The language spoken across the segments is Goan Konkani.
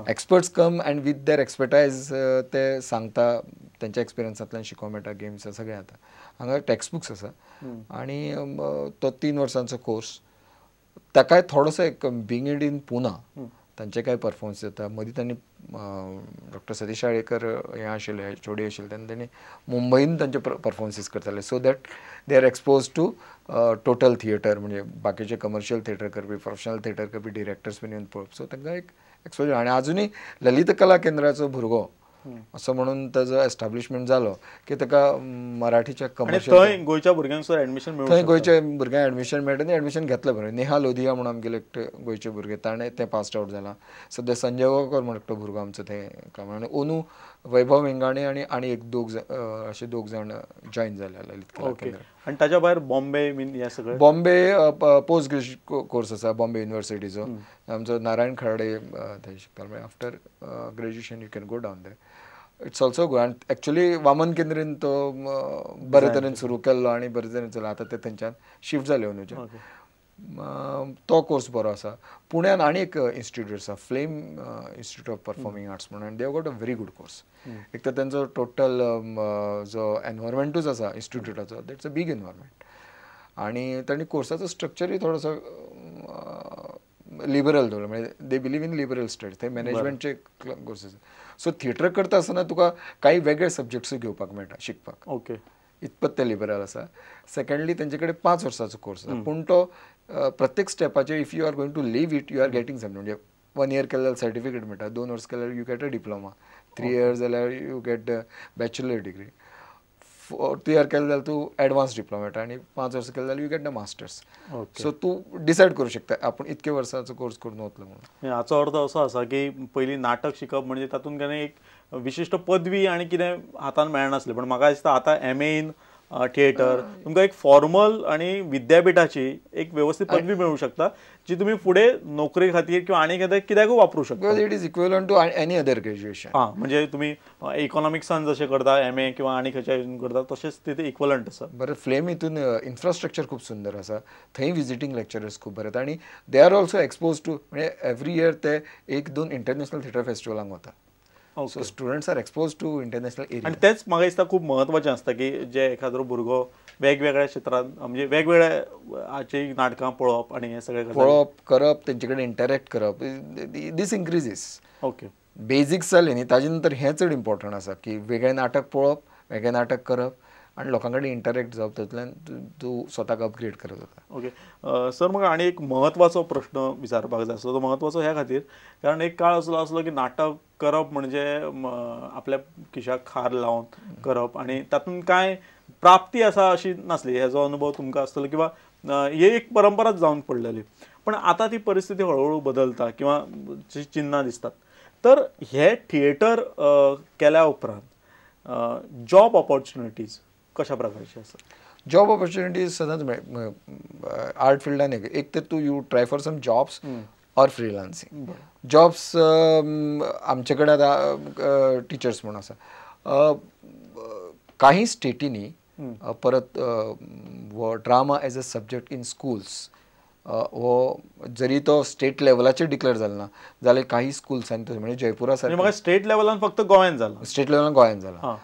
Experts come and with their expertise ते सांगता, तेंच्या एक्सपिरियन्सांतल्यान शिकोवंक मेळटा, गेम्स सगळें जाता. हांगा टेक्स्ट बुक्स आसा आनी तो 3 वर्सांचो कोर्स. ताकाय थोडोसो एक बीइंग it in Pune तांचे कांय परफॉर्मन्स जाता. मदीं तांणी डॉक्टर सतीश आळेकर हें आशिल्ले, एच.ओ.डी आशिल्ले, तेन्ना तांणी मुंबयन तांचे परफॉर्मन्सीस करताले, so that they are expose to total theatre, म्हणजे बाकीचे कमर्शियल थिएटर करपी, प्रोफेशनल थिएटर करपी डिरेक्टर्स बीन येवन पळोवप. सो तांकां एक एक्सपोजर. आनी आजुनूय ललित कला केंद्राचो भुरगो असो म्हणून ताजो एस्टाब्लिशमेंट जालो की ताका मराठीच्या कमर्शियल थंय गोंयच्या भुरग्यांक एडमिशन मेळूं, थंय गोंयच्या भुरग्यांक एडमिशन मेळटा आनी एडमिशन घेतलें बरें. नेहा लोधिया म्हणून आमगेले एकटे गोंयचे भुरगे, ताणें तें पास्ड आवट जालां. सद्या संजय गांवकर म्हणून एकटो भुरगो आमचो थंय काम, आनी अंदू वैभव मेंगाणे आनी आनी एक दोग अशे दोग जाण जॉयन जाले ललित कला केंद्र. आनी ताच्या भायर बॉम्बे बीन हें सगळें, बॉम्बे पोस्ट ग्रॅज्युएट कोर्स आसा बॉम्बे युनिवर्सिटीचो, आमचो नारायण खराडे थंय शिकतालो. मागीर after graduation you can go down there, it's also good. आनी एक्चुअली वामन केंद्रीन तो बरे तरेन सुरू केल्लो आनी बरे तरेन चल्ला. आतां ते थंयच्यान शिफ्ट जाले अंदूच्यान. तो कोर्स बरो आसा. पुण्यान आनी एक इन्स्टिट्यूट आसा, Flame Institute of Performing Arts म्हणून, आनी they got a very good course. एक तर तेंचो टोटल जो एनवायरमेंटूच आसा इन्स्टिट्यूटाचो, that's a big environment. आनी तांणी कोर्साचो स्ट्रक्चरूय थोडोसो लिबरल दवरलो, म्हणजे they believe in liberal studies. थंय मॅनेजमेंटचे कोर्सेस. सो थिएटर करता आसतना तुका कांय वेगळे सब्जेक्ट्सूय घेवपाक मेळटा शिकपाक. ओके, इतपत ते लिबरल आसा. सेकंडली तेंचे कडेन 5 वर्सांचो कोर्स आसा, पूण तो प्रत्येक स्टेपाचेर if you are going to leave it you are getting something. म्हणजे 1 इयर केल्यार सर्टिफिकेट मेळटा, 2 वर्स केल्यार you get a diploma, 3 years जाल्यार you get bachelor degree, 4th year केलें जाल्यार तूं एडवान्स डिप्लोमा मेळटा, आनी 5 वर्सां केलें जाल्यार you get the masters. So तूं डिसायड करूं शकता आपूण इतके वर्सांचो कोर्स करून वतलो म्हणून. हाचो अर्थ असो आसा की पयलीं नाटक शिकप म्हणजे तातूंत केन्ना एक विशिश्ट पदवी आनी कितें हातान मेळनासलें, पण म्हाका दिसता आतां एम.ए. इन थिएटर तुमकां एक फॉर्मल आनी विद्यापिठाची एक वेवस्थीत पदवी मेळूं शकता, जी तुमी फुडें नोकरे खातीर किंवा आनी कित्याकूय वापरूं शकता. It is equivalent to any other graduation. हां, म्हणजे तुमी इकॉनॉमिक्सान जशें करता एम.ए. किंवा आनी खंयच्या हितून करता तशेंच तितून इक्वलंट आसा. बरें, फ्लेम हितून इन्फ्रास्ट्रक्चर खूब सुंदर आसा, थंय विजिटींग लेक्चरर्स खूब बरे आनी they are also expose to, म्हणजे एवरी इयर ते 1-2 इंटरनॅशनल थिएटर फेस्टिवलांक वता. So students are expose to international area. आनी तेंच म्हाका दिसता खूब म्हत्वाचें आसता की जे एखादरो भुरगो वेगवेगळ्या क्षेत्रांत म्हणजे वेगवेगळ्या हाची नाटकां पळोवप आनी हें सगळें पळोवप करप, तेंचे कडेन इंटरेक्ट करप, दीस इन्क्रिजीस. ओके, बेजिक्स जालें न्ही, ताजे नंतर हें चड इम्पॉर्टंट आसा की वेगळें नाटक पळोवप, वेगळें नाटक करप आनी लोकां कडेन इंटरेक्ट जावप, तातूंतल्यान तूं स्वताक अपग्रेड करत वता. ओके सर, म्हाका आनी एक म्हत्वाचो प्रश्न विचारपाक जाय आसलो. तो म्हत्वाचो ह्या खातीर कारण एक काळ असलो आसलो की नाटक करप म्हणजे आपल्या खिशाक खार लावन करप आनी तातूंत कांय प्राप्ती आसा अशी नासली. हेजो अनुभव तुमकां आसतलो किंवा ही एक परंपराच जावन पडलेली. पण आतां ती परिस्थिती हळूहळू बदलता किंवा जी चिन्हां दिसतात. तर हे थिएटर केल्या उपरांत जॉब ऑपॉर्च्युनिटीज कशा प्रकारचे आसा? जॉब ऑपॉर्च्युनिटीज सदांच आर्ट फिल्डान एक तर तूं you try for some jobs or freelancing. Jobs आमचे कडेन आतां टिचर्स म्हूण आसा, काही स्टेटींनी परत drama as a subject in schools हो जरी तो स्टेट लेवलाचेर डिक्लेअर जालो ना जाल्यार काही स्कुल्सांनी, म्हणजे जयपुरा सारकें स्टेट लेवलान फक्त गोंयान जाला, स्टेट लेवलान गोंयान जाला.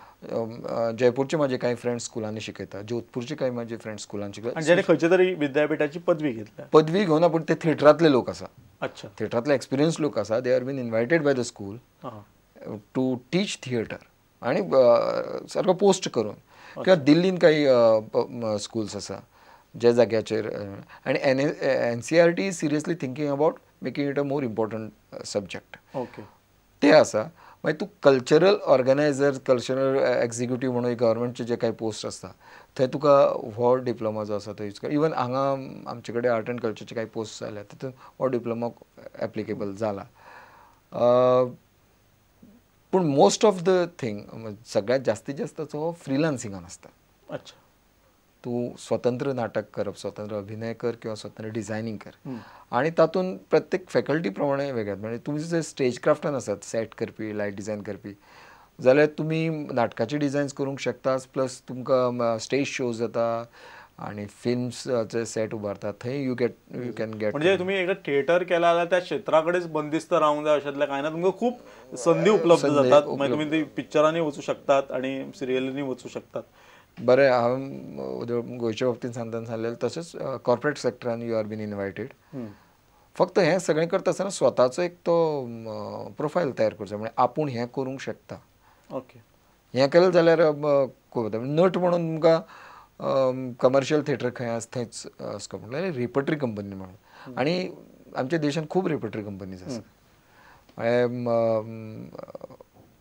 जयपूरचे माझे काही फ्रेंड्स स्कुलांनी शिकयता, जोधपूरचे काही माझे फ्रेंड्स स्कुलांनी शिकयता, जेणे खंयचे तरी विद्यापीठाची पदवी घेतल्या, पदवी घेवन पूण ते थिएटरांतले लोक आसा. अच्छा, थिएटरांतले एक्सपिरियन्स लोक आसा, they are been invited by the school to teach theatre आनी सारको पोस्ट करून. किंवा दिल्लीन काही स्कुल्स आसा ज्या जाग्याचेर, आनी N C R T is seriously thinking about making it a more important subject. Okay, ते आसा. मागीर तूं कल्चरल ऑर्गनायझर, कल्चरल एक्झिक्युटीव म्हणून गव्हर्मेंटचे जे काही पोस्ट आसता थंय तुका हो डिप्लोमा जो आसा तो यूज कर. इवन हांगा आमचे कडेन आर्ट एंड कल्चरचे काही पोस्ट जाल्या तितून हो डिप्लोमा एप्लिकेबल जाला. पूण मोस्ट ऑफ the thing, सगळ्यात जास्तीत जास्त हो फ्रिलान्सिंगान आसता. अच्छा, तूं स्वतंत्र नाटक करप, स्वतंत्र अभिनय कर किंवा स्वतंत्र डिझायनींग कर, आनी तातूंत प्रत्येक फॅकल्टी प्रमाणे वेगळे. म्हणजे तुमी जर स्टेज क्राफ्टान आसात, सेट करपी, लायट डिझायन करपी, जाल्यार तुमी नाटकाचे डिझायन्स करूंक शकता, प्लस तुमकां स्टेज शोज जाता, आनी फिल्म्साचे सेट उबारता थंय you get you can get. म्हणजे तुम्ही एकदा थिएटर केला जाल्यार त्या क्षेत्रा कडेच बंदिस्त रावंक जाय अशेंतलें कांय ना, तुमकां खूब संदी उपलब्ध जातात. मागीर तुमी ती पिक्चरांनी वचूं शकतात आनी सिरियलींनी वचूं शकतात. बरें, हांवें गोंयच्या बाबतींत सांगतना सांगलें तशेंच corporate सेक्टरान you are bin invited. फक्त हें सगळें करता आसतना स्वताचो एक तो प्रोफायल तयार करचो, म्हणजे आपूण हें करूंक शकता. ओके, हें केलें जाल्यार नट म्हणून तुमकां कमर्शियल थिएटर खंय आसा थंयच स्कोप, म्हणल्यार रिपर्टरी कंपनी म्हणून. आनी आमच्या देशांत खूब रिपर्टरी कंपनीज आसा.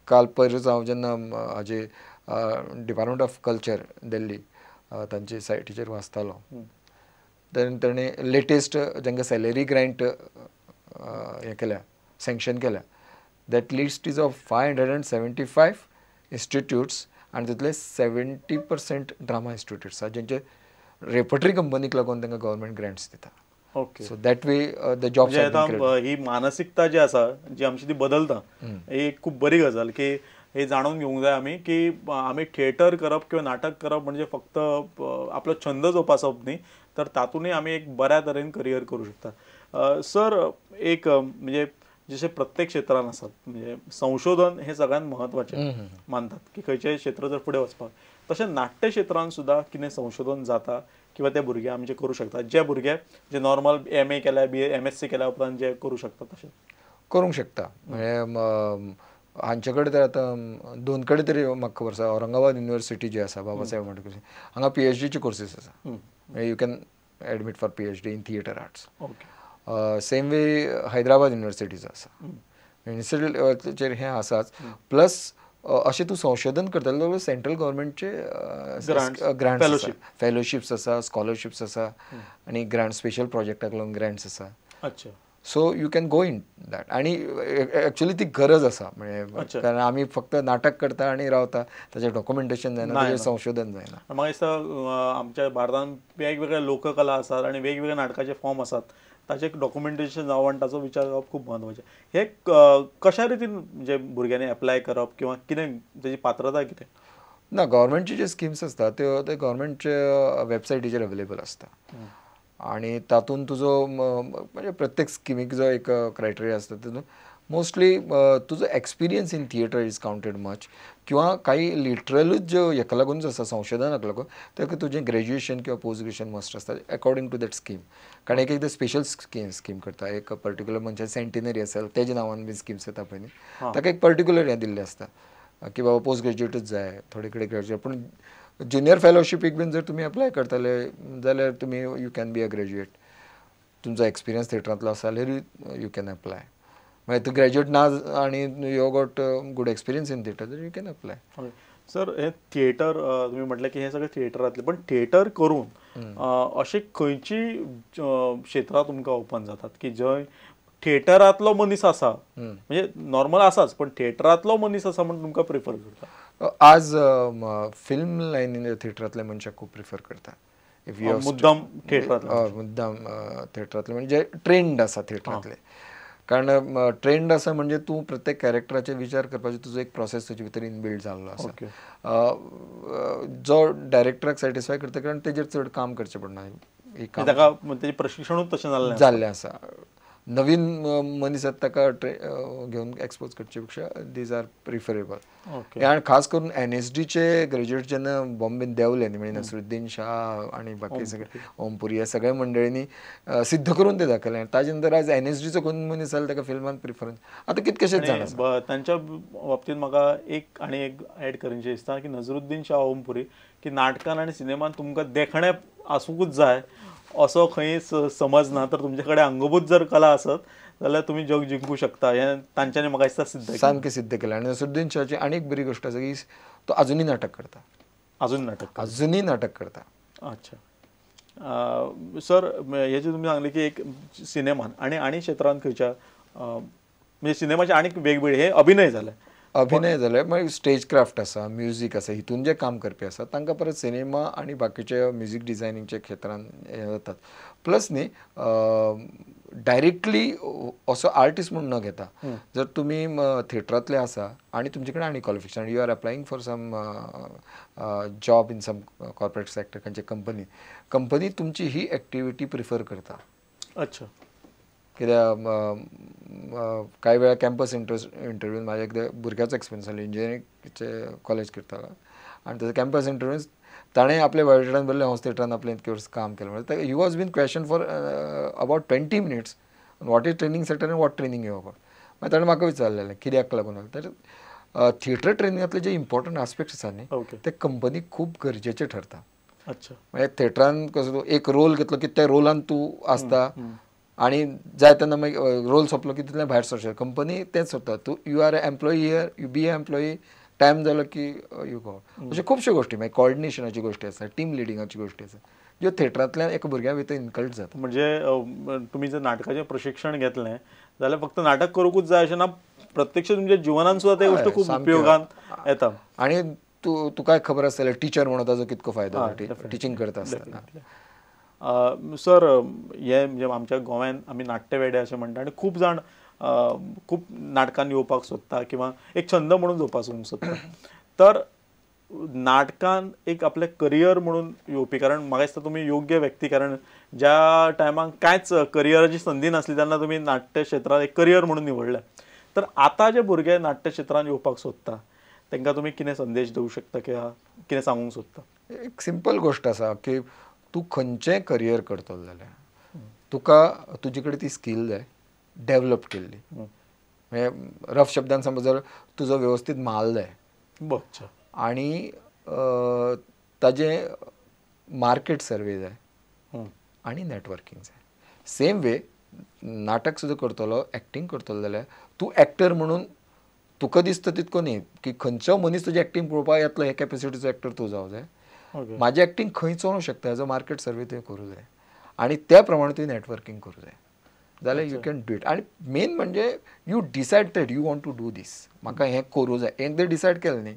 काल पयरूच हांव जेन्ना हाजे डिपार्टमेंट ऑफ कल्चर दिल्ली तांचे सायटीचेर वाचतालो, तेणें लेटेस्ट जांकां सॅलरी ग्रांट हें केल्या, सँक्शन केल्या, that list is of 575 institutes आनी तितले 70% ड्रामा इन्स्टिट्यूट्स आसा जेंचे रेपर्टरी कंपनीक लागून तांकां गव्हर्मेंट ग्रांट्स दिता. Okay, so that way the jobs. ही मानसिकता जी आसा जी आमची ती बदलता, ही एक खूब बरी गजाल की हे जाणून घेवंक जाय आमी की आमी थिएटर करप किंवा नाटक करप म्हणजे फक्त आपलो छंद जोपासप न्ही, तर तातूंतय आमी एक बऱ्या तरेन करियर करूं शकता. सर, एक म्हणजे जशें प्रत्येक क्षेत्रान आसात म्हणजे संशोधन हे सगळ्यांत म्हत्वाचें मानतात की खंयचेय क्षेत्र जर फुडें वचपाक, तशें नाट्य क्षेत्रान सुद्दां कितें संशोधन जाता किंवा ते भुरगे आमचे करूं शकतात, जे भुरगे जे नॉर्मल एम ए केल्या, बी एम एस सी केल्या उपरांत जे करूं शकता तशें करूंक शकता. म्हणजे हांचे कडेन तर आतां दोन कडेन तरी म्हाका खबर आसा, औरंगाबाद युनिवर्सिटी जी आसा बाबासाहेब आंबेडकर हांगा PhDचे कोर्सीस आसा, you can admit for PhD in theatre arts. Okay, same way Hyderabad युनिवर्सिटीचो आसा, युनिवर्सिटीचेर हें आसाच. प्लस अशें तूं संशोधन करतलो जाल्यार सेंट्रल गव्हर्मेंटचे ग्रांट्स, फेलोशिप्स आसा, स्कॉलरशिप्स आसा आनी ग्रांट स्पेशल प्रोजेक्टाक लागून ग्रांट्स आसा. अच्छा, so you can go in that. आनी एक्चुअली ती गरज आसा, म्हणजे कारण आमी फक्त नाटक करता आनी रावता, ताचें डॉक्युमेंटेशन जायना, ताचें संशोधन जायना. म्हाका दिसता आमच्या भारतांत वेगवेगळे लोककला आसात आनी वेगवेगळे नाटकाचे फॉर्म आसात, ताचें डॉक्युमेंटेशन जावप आनी ताचो विचार जावप खूब म्हत्वाचें. हे कशा रितीन म्हणजे भुरग्यांनी एप्लाय करप किंवा कितें ताची पात्रता कितें? ना, गव्हर्मेंटचे जे स्किम्स आसता त्यो ते गव्हर्मेंटच्या वेबसायटीचेर अवेलेबल आसता आनी तातूंत तुजो म्हणजे प्रत्येक स्किमीक जो एक क्रायटेरिया आसता तितून मोस्टली तुजो experience in theatre is counted much, किंवा काही लिटरलूच ज्यो हेका लागूनच आसा संशोधनाक लागून ताका तुजें ग्रेज्युएशन किंवा पोस्ट ग्रेज्युएशन मस्ट आसता अकॉर्डिंग टू that scheme. कारण एक एकदां स्पेशल स्कीम करता, एक पर्टिक्युलर मनशान सेंटिनरी आसा तेज्या नांवान बी स्किम्स येता पळय न्ही, ताका एक पर्टिक्युलर हें दिल्लें आसता की बाबा पोस्ट ग्रेज्युएटूच जाय, थोडे कडेन ग्रेज्युएट, पूण ज्युनियर फेलोशिपीक बीन जर तुमी एप्लाय करतले जाल्यार तुमी you can be a graduate, तुमचो एक्सपिरियन्स थिएटरांतलो आसा जाल्यार you can apply. मागीर तूं ग्रेज्युएट ना आनी you got good experience in theatre you can apply. Sir, हे थिएटर तुमी म्हटलें की हे सगळें थिएटरांतलें, पण थिएटर करून अशें खंयची क्षेत्रां तुमकां ओपन जातात की जंय थिएटरांतलो मनीस आसा, म्हणजे नॉर्मल आसाच पण थिएटरांतलो मनीस आसा म्हण तुमकां प्रिफर करता? आज फिल्म लायनीन थिएटरांतले मनशाक खूब प्रिफर करता. If you मुद्दाम थिएटरांतले, मुद्दाम थिएटरांतले म्हणजे ट्रेंड आसा थिएटरांतले, कारण ट्रेंड आसा म्हणजे तूं प्रत्येक कॅरेक्टराचेर विचार करपाचो तुजो एक प्रोसेस तुजे भितर इनबिल्ड जाल्लो आसा, जो डायरेक्टराक सॅटिस्फाय करता, कारण तेजेर चड काम करचें पडना, ताका तेजें प्रशिक्षणूच तशें जाल्लें आसा. नवीन मनीस आसा ताका घेवन एक्सपोज करचे पेक्षा these are preferable. आनी खास करून NSDचे ग्रेज्युएट जेन्ना बॉम्बेन देंवले न्ही, म्हणजे नसरुद्दीन शाह आनी बाकी सगळे ओमपुरी ह्या सगळ्या मंडळींनी सिद्ध करून ते दाखयलें. आनी ताजे नंतर आयज NSDचो कोण मनीस जाल्यार ताका फिल्मान प्रिफरन्स आतां कितकेशेच जाण आसा. तांच्या बाबतींत म्हाका एक आनी एक एड करीनशें दिसता की नसरुद्दीन शाह ओमपुरी की नाटकान आनी सिनेमान तुमकां देखणें आसूंकूच जाय असो खंयच समज ना, तर तुमचे कडेन अंगभूत जर कला आसत जाल्यार तुमी जग जिंकू शकता, हें तांच्यांनी म्हाका दिसता सिद्ध सामकें सिद्ध केलें. आनी नसरुद्दीन शाहची आनी एक बरी गोश्ट आसा की तो अजुनूय नाटक करता, अजुनूय नाटक करता. अच्छा सर, हे जे तुमी सांगलें की एक सिनेमान आनी आनी क्षेत्रांत खंयच्या म्हणजे सिनेमाचे आनीक वेगवेगळे हे अभिनय जाले, अभिनय जाले, मागीर स्टेज क्राफ्ट आसा, म्युजीक आसा, हितून जे काम करपी आसा तांकां परत सिनेमा आनी बाकीचे म्युजीक डिझायनिंगच्या क्षेत्रान हें जातात. प्लस न्ही डायरेक्टली असो आर्टिस्ट म्हणून न घेता जर तुमी थिएटरांतले आसा आनी तुमचे कडेन आनी qualification, you are applying for some job in some corporate sector, खंयचे कंपनी, कंपनी तुमची ही एक्टिविटी प्रिफर करता. अच्छा. कित्याक कांय वेळार कॅम्पस इंटरव्यू म्हाज्या एकदां भुरग्याचो एक्सपिरियन्स जालो, इंजिनियरींगचे कॉलेज करतालो आनी ताजो कॅम्पस इंटरव्यू ताणें आपल्या बायोडेटान बरयलें हांव थिएटरान आपलें इतके वर्स काम केलें. म्हणजे he was been question for about 20 minutes what is training centre आनी what training you about. मागीर ताणें म्हाका विचारलेलें कित्याक लागून, तर थिएटर ट्रेनिंगांतले जे इम्पॉर्टंट आस्पेक्ट्स आसा न्ही ते कंपनीक खूब गरजेचे ठरता. अच्छा. म्हणजे थिएटरान कसो तूं एक रोल घेतलो की त्या रोलान तूं आसता आनी जाय तेन्ना मागीर रोल सोंपलो की तितलें भायर सरचें. कंपनी तेंच सोदता, तूं you are a employee here, you be a employee, time जालो की you go. अश्यो खुबश्यो गोश्टी, मागीर कॉर्डिनेशनाची गोश्टी आसा, टीम लिडिंगाची गोश्टी आसा, ज्यो थिएटरांतल्यान एका भुरग्या भितर इनकल्ट जाता. म्हणजे तुमी जर नाटकाचें प्रशिक्षण घेतलें जाल्यार फक्त नाटक करूंकूच जाय अशें ना, प्रत्यक्ष तुमच्या जिवनान सुद्दां ते गोश्ट खूब उपयोगान येता. आनी तूं तुकाय खबर आसतलें टिचर म्हणून ताजो कितको फायदो टिचींग करता आसतना. सर, हे म्हणजे आमच्या गोंयांत आमी नाट्यवेडे अशें म्हणटा आनी खूब जाण खूब नाटकान येवपाक सोदता किंवा एक छंद म्हणून जोपासूंक सोदता. तर नाटकान एक आपलें करियर म्हणून येवपी, कारण म्हाका दिसता तुमी योग्य व्यक्ती, कारण ज्या टायमाक कांयच करियराची संदी नासली तेन्ना तुमी नाट्य क्षेत्रांत एक करियर म्हणून निवडलें. तर आतां जे भुरगे नाट्य क्षेत्रांत येवपाक सोदता तांकां तुमी कितें संदेश दिवंक शकता किंवा कितें सांगूंक सोदता? एक सिंपल गोश्ट आसा की तूं खंयचें करियर करतलो जाल्यार तुका तुजे कडेन ती स्कील जाय डेवलप केल्ली. म्हणजे रफ शब्दान समज जर तुजो वेवस्थीत म्हाल जाय आनी ताजें मार्केट सर्वे जाय आनी नॅटवर्कींग जाय. सेम वे नाटक सुद्दां करतलो, एक्टींग करतलो जाल्यार तूं एक्टर म्हणून तुका दिसता तितको न्ही की खंयचो मनीस तुजी एक्टींग पळोवपाक येतलो हे कॅपेसिटीचो एक्टर तूं जावं जाय. म्हाजी एक्टींग खंय चलोवंक शकता हेजो मार्केट सर्वे तुवें करूं जाय आनी त्या प्रमाणे तुवें नॅटवर्कींग करूं जाय, जाल्यार you can do it. आनी मेन म्हणजे you decide that you want to do this, म्हाका हें करूं जाय. एकदां डिसायड केलें न्ही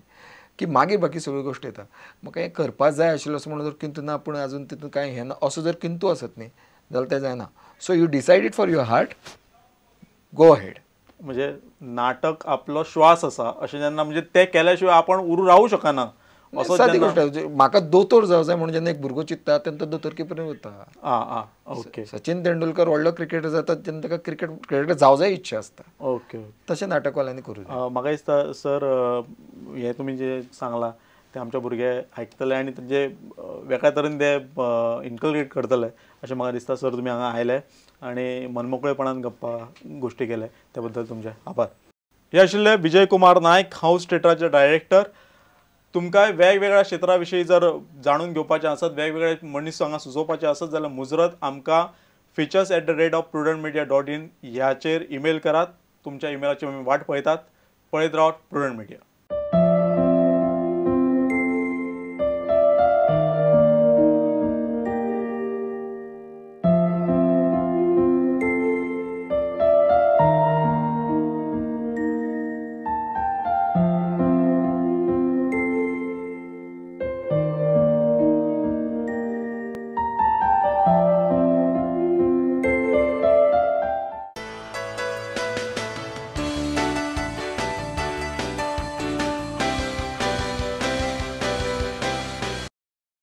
की मागीर बाकी सगळ्यो गोश्टी येता. म्हाका हें करपाक जाय आशिल्लें असो म्हणून जर किंतू ना, पूण आजून तितून कांय हें ना असो जर किंतू आसत न्ही जाल्यार तें जायना. So you decide it for your heart, go ahead. म्हणजे नाटक आपलो श्वास आसा अशें जेन्ना, म्हणजे तें केल्या शिवाय आपण उरू रावूं शकना. सादी गोश्ट, म्हाका दोतोर जावं जाय म्हणून जेन्ना एक भुरगो चिंत्ता तेन्ना तो दोतोरकी पर्यंत वता. ओके. सचिन तेंडुलकर व्हडलो क्रिकेटर जाता तेन्ना ताका क्रिकेटर जावं जाय इच्छा आसता. ओके. तशें नाटकवाल्यांनी करूं जाय. म्हाका दिसता सर, हें तुमी जें सांगलां तें आमचे भुरगे आयकतले आनी तेंचे वेगळ्या तरेन ते इनकलकेट करतले अशें म्हाका दिसता. सर, तुमी हांगा आयले आनी मनमोकळेपणान गप्पा गोश्टी केले त्या बद्दल तुमचे आभार. हे आशिल्ले विजय कुमार नायक, हाऊस थिएटराचे डायरेक्टर. तुमकां वेगवेगळ्या क्षेत्रा विशीं जर जाणून घेवपाचें आसत, वेगवेगळे मनीस हांगा सुचोवपाचे आसत जाल्यार मुजरत आमकां features@prudentmedia.in ह्याचेर ईमेल करात. तुमच्या ईमेलाची आमी वाट पळयतात. पळयत रावात प्रुडंट मिडिया.